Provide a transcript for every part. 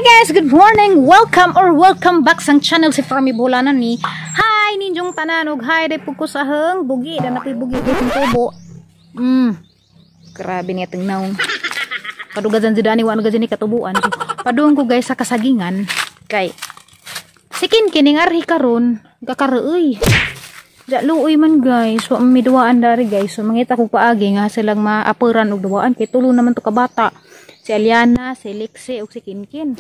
Guys, good morning! Welcome or welcome back sang channel si Farmy Bulanan ni. Hi ninyong tanan ug hi day pud ko sa hang bugi dan ako'y bugi kay tubo. Grabe niya teng naong. Padugadan jud ani wa gad ni katubuan. So, padung ko guys sa kasagingan kay sikin kining arhi karon gakaruoy. Ja luoy man guys, wa mi duwaan dari guys. So mangita ko paagi nga silang maapuran og duwaan kay tulo naman to ka bata. Si Aliana, si Lexi ug si Kinkin.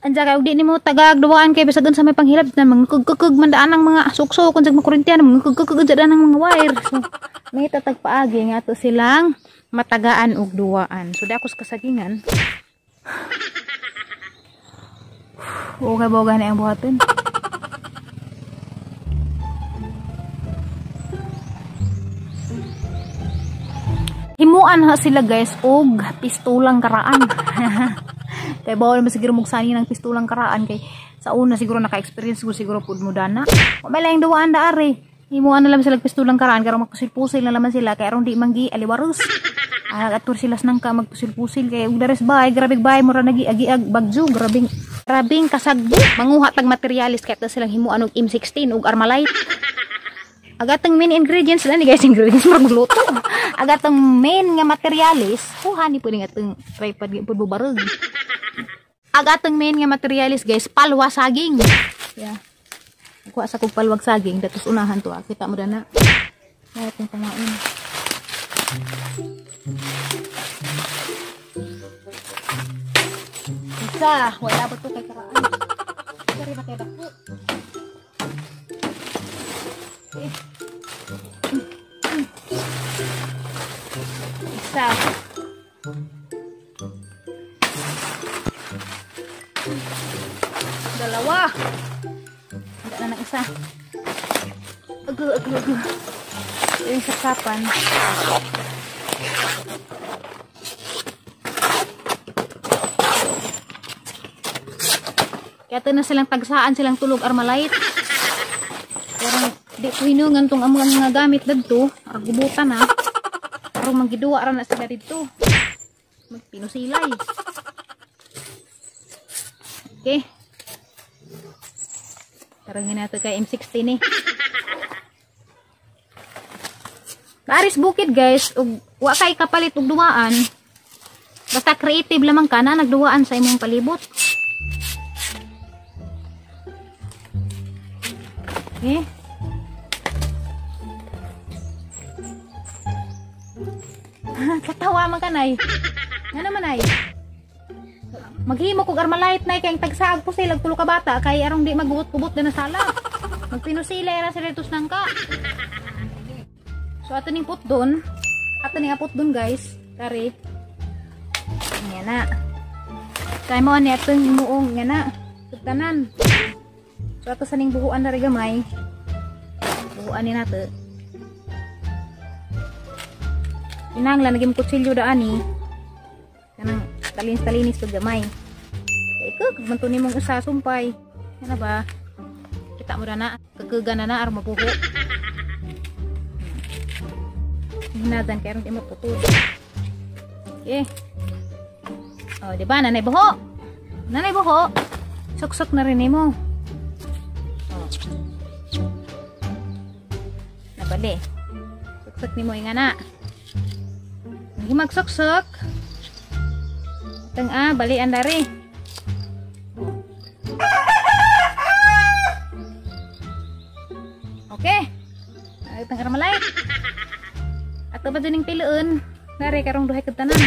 Anja kay og di nimo tagag duwaan kay bisag unsa may panghilab na mangkugkug man daan ang mga suksok kun sa makurintian mangkugkug daan ang mga wire. So mangita tag paagi nga ato silang matagaan og duwaan. So di ako sa kasagingan. Okay boga na ang buhaton. Himuan ha sila guys og pistulang karaan. Kay bawal man siguro mugsani ng pistulang karaan kay sa una siguro naka-experience ko siguro pud mo dana. Wa may laing duwaan da ari. Himuan na lang sila pistulang karaan karon magpusil-pusil na laman sila kay aron di manggi aliwaros. Atur sila nang ka magpusil-pusil kay ug dares bay grabe bay mura nagi agi-ag bagyo grabing grabing kasagbo. Manguha tag materialis kay ta silang himuan og M16 ug Armalite. Agatang main ingredients lang ni guys, ingredients murag magluto. Agatang main nga materialis, huha ni pud atong tripod gyud pud bubarog. Agatang main nga materialis guys, palwa saging. Yeah. Kuha sa kog palwag saging datos unahan to, ah. Kita mo dana. Ay atong pangaon. Isa, wala ba to kay karaan? Kari ba kay dako? Okay. Isa. Dalawa. Hindi na ng isa. Ago, ago, ago. Yung saksapan. Kaya ito na silang tagsaan, silang tulog Armalite. Pero di ko hinungan tong among mga gamit dadto, argubutan ha. Pero manggiduwa ra na sila didto. Magpinusilay. Okay. Tarangin nato kay M16 eh. Aris bukid guys, ug wa kay kapalit og duwaan. Basta creative lamang ka na nagduwaan sa imong palibot. Okay. Katawa man ka nay. Nga naman ay. Maghimo kog Armalite nay kay ang tagsaag po sila tulo ka bata kay arong di magubot-kubot na sala. Magpinusilay ra sila tus nangka. So ato ning put doon. Ato ning apot doon guys. Kari. Nga na. Kay mo ani atong imuong nga na. Tanan. So ato sa ning buhuan na ri gamay. Buhuan ni nato. Inanglan naging kutsilyo daan ni. Kanang talinis-talinis pag gamay. Kay kag man to nimong usa sumpay. Kana ba? Kita mo na kagkugan na na aron mabuho. Hinadan kay aron di maputol. Okay. Oh, di ba nanay buho? Nanay buho. Suksok na rin nimo. Oh. Nabali. Suksok nimo ingana. Magsuksok. Teng ah, balian dari. Oke. Ayo teng Armalite. Ato pa dining piloon. Dari karong duhay ketanan.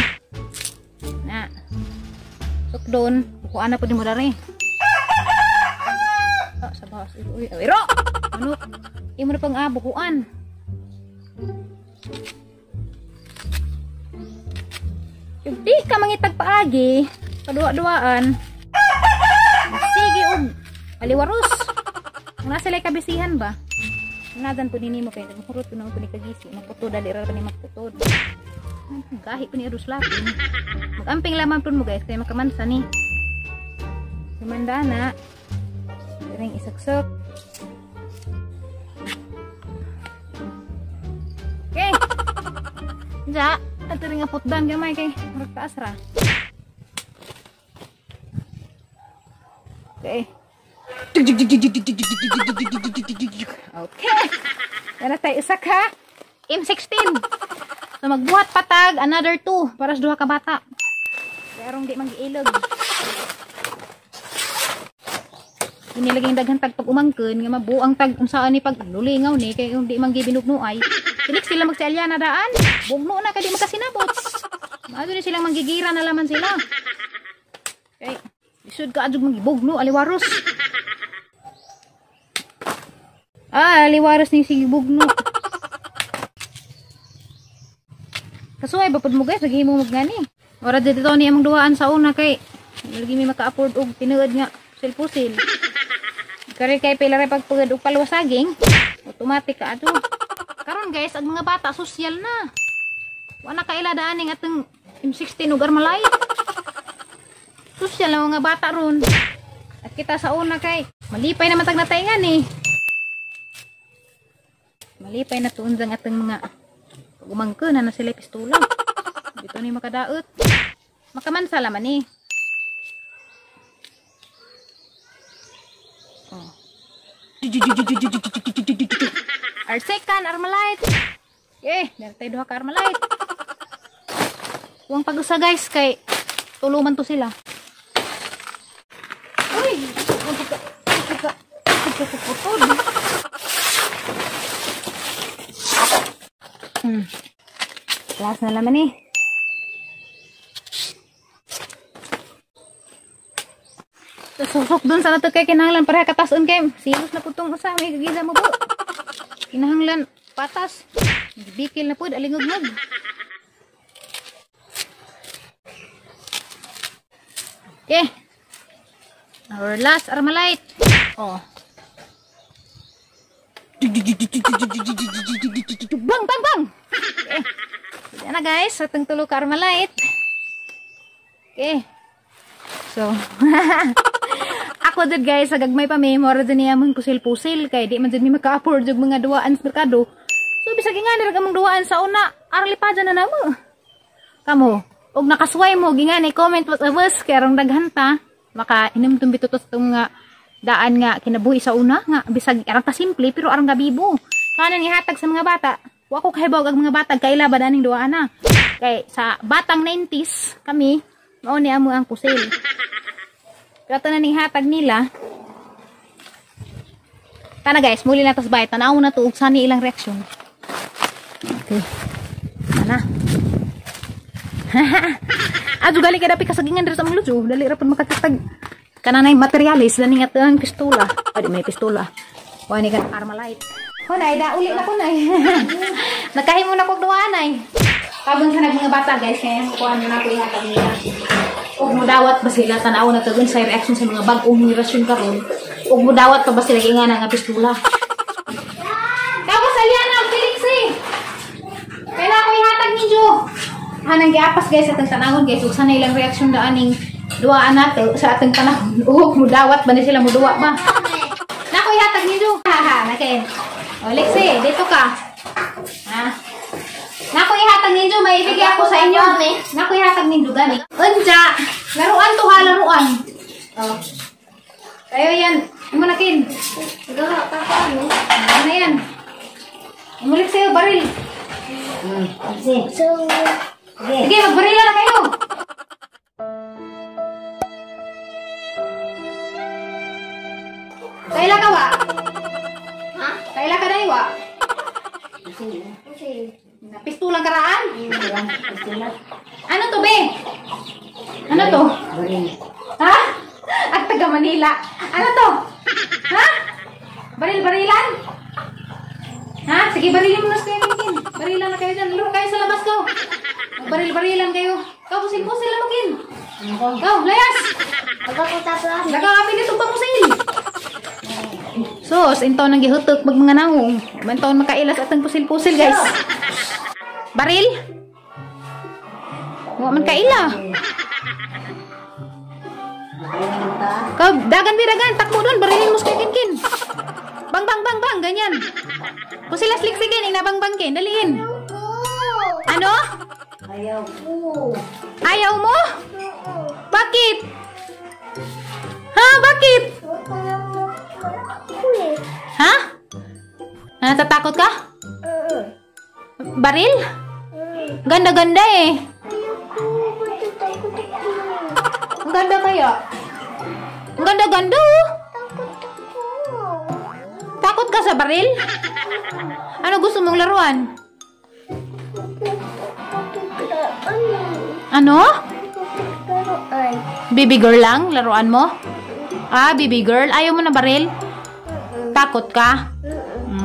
Nah. Sukdon, bukuan na pud nimo dari. Oh, sa bahas. Uy, iro. Ano? Imo na pang bukuan. Yung di ka mangitag paagi, paduwa-duwaan. Sige og aliwaros. Kung nasa sila'y kabisihan ba? Nadan po nini mo kay mahurot po naman po ni kagisi. Magputod, dali ra pa ni magputod. Gahi po ni arus lapin. Magamping lamang po mo guys, kaya makamansa ni. Sumanda na. Ring isaksok. Okay. Ja. Ato ring apotdan gamay kay murag taas ra. Okay. Yan na tayo isa ka M16. So magbuhat patag another 2 para sa duha ka bata. Pero di man giilog. Inilagay daghan tag pag umangkon nga mabuang tag unsaan ni pag lulingaw ni kay di man gibinugno ay. Kilik sila magsialya na daan. Bugno na kay di makasinabot. Maadto ni silang manggigira na laman sila. Kay isud ka adjog mangibugno aliwaros. Ah, aliwaros ni sige bugno. Kasuway ba pud mo guys, naghimo mo gani. Ora dito ni among duhaan sa una kay lagi mi maka-afford og tinuod nga pusil-pusil. Kare kay pila ra pagpugad og palwasaging, automatic ka ato. Karon guys, ang mga bata sosyal na. Wa na kaila daan ning atong M16 ug Armalite. Sosyal na mga bata ron. At kita sa una kay malipay naman tag natayngan eh. Malipay na tuon ang atong mga pag-umangko na sila pistola. Dito ni makadaot. Makamansa laman eh. Oh. Our second Armalite. Okay, meron tayo duha ka Armalite. Huwag pag-usa guys kay tuluman to sila. Uy, putol. Last na laman eh. Susok dun sa nato kay kinahanglan pareha katason kay silos na putong usa may gagila mo po. Kinahanglan patas. Bikil na pud alingugnog. Okay. Our last Armalite. Oh. Bang bang bang. Okay. Yan na guys, atong tulo ka Armalite. Okay. So, ako dud guys, sa gagmay pa may mora dun niya mong kusil-pusil kay di man dud mi maka-afford og mga duwaan sa merkado. So bisag nga nira among duwaan sa una, arli pa dyan na namo. Kamo, og nakasuway mo gingani comment what a was kay arong daghan ta maka hinumdum bitutos tong nga daan nga kinabuhi sa una nga bisag arang ka simple pero arang gabibo. Kanan ihatag sa mga bata. Wa ko kahibaw ang mga bata kaila ba daning duwaan na. Kay sa batang 90s kami mao ni amo ang kusil. Pero ito na ning hatag nila. Tana guys, muli na tas bayad. Tanaw na to ug sani ilang reaksyon. Okay. Tana. Adyo gali kay dapi kasagingan diri sa among lujo. Dali ra pud makakitag kananay materialis dani nga ang pistola. Adi may pistola. Wa ni kan Armalite. Hunay da uli na kunay. Nakahimo na kog duwa nay. Tabang sa mga bata guys kaya kuan na ko ihatag nila. Og mudawat ba sila tanaw na tagon sa reaction sa mga bag-ong henerasyon karon. Og mudawat pa ba sila ingana nga pistola. Tapos Aliana, Felix eh. Kailangan ko ihatag ninyo. Hanang giapas guys atong tanawon guys ug sana ilang reaksyon daan ning duaan nato sa atong panahon. Og mudawat ba ni sila muduwa ba? Nako ihatag ninyo. Ha ha, nakain. O Lexi, dito ka. Ha. Nako ihatag ninyo, may ibigay ako sa inyo. Nako ihatag ninyo gani. Unja, laruan to ha, laruan. Oh. Kayo yan. Imo na kin. Ano yan? Imulik sa'yo, baril. Sige, magbarila na kayo. Kaila ka wa? Ha? Kaila ka na wa? Pistulang karaan? Ano to, be? Ano to? Ha? At taga Manila. Ano to? Ha? Baril-barilan? Ha? Sige, barilin mo na kayo. Barilan na kayo dyan. Laro kayo sa labas ko. Magbaril-barilan kayo. Ikaw, pusil-pusil na mo, Kin. Ikaw, layas! Nagkakapin nito pa pusil. Sus, intaw nang gihutok mag mga naong. Mantaon makailas atang pusil-pusil, guys. Baril? Wa man kaila. Kau dagan bi dagan takbo doon barilin mo sa kin. Bang bang bang bang ganyan. Pusilas liksikin inabang bang kin daliin. Ano? Ayaw ko. Ayaw mo? Bakit? Ha, bakit? Natatakot ka? Baril? Ganda-ganda eh. Ayoko, matatakot ako. Ang ganda kaya. Ang ganda-ganda oh. Takot ako. Takot ka sa baril? Ano gusto mong laruan? Ano? Laruan. Baby girl lang? Laruan mo? Ah, baby girl. Ayaw mo na baril? Takot ka?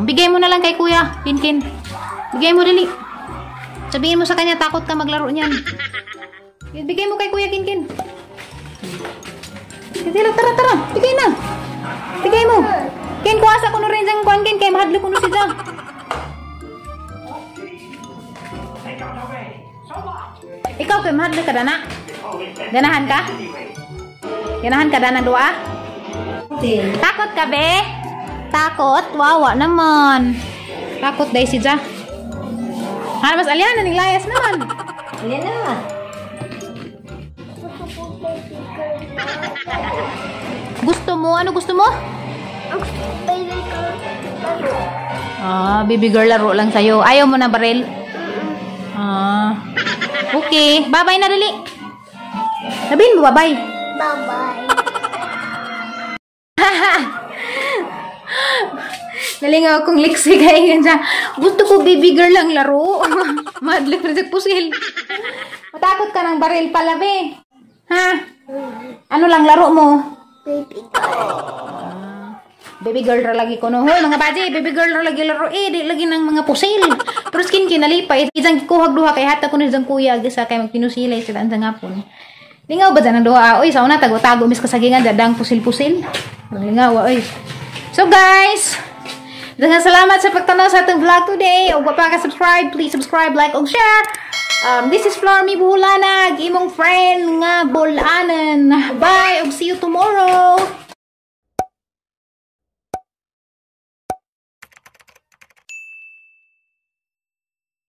Bigay mo na lang kay kuya, Kinkin. Bigay mo dali. Sabihin mo sa kanya, takot ka maglaro niyan. Bigay mo kay kuya, Kinkin. Tara, tara, tara. Bigay na. Bigay mo. Kin, kuha sa kuno rin dyan, kuhan, Kin. Kay mahadlo kuno siya. Ikaw, kay mahadlo ka, dana? Ganahan ka? Ganahan ka, dana, dua? Takot ka, be? Takot? Wawa naman. Takot, day si Ja. Ha, mas alyan, naning layas naman. Alyan na. Gusto mo? Ano gusto mo? Baby girl laro. Ah, baby girl laro lang sa'yo. Ayaw mo na baril? Ah. Okay. Bye-bye na, dali. Sabihin mo, bye-bye. Bye-bye. Nalingaw akong liksi kay siya. Gusto ko baby girl lang laro. Madlik na sa pusil. Matakot ka ng baril pala, be. Ha? Ano lang laro mo? Baby girl. Baby girl ra lagi ko no. Hoy, mga baji, baby girl ra lagi laro eh, di lagi ng mga pusil. Pero skin kinalipay, isang kuhag duha kay hatta ko ni isang kuya gisa kay magpinusilay sila ang ngapon. Lingaw ba dyan ang duha? Oy, sa una tago-tago mis kasagingan dadang pusil-pusil. Lingaw, oy. So guys, daghang salamat sa pagtanaw sa atong vlog today. Ug wa pa ka subscribe, please subscribe, like ug share. This is Flormy Bulanag, imong friend nga bulanan. Bye ug see you tomorrow.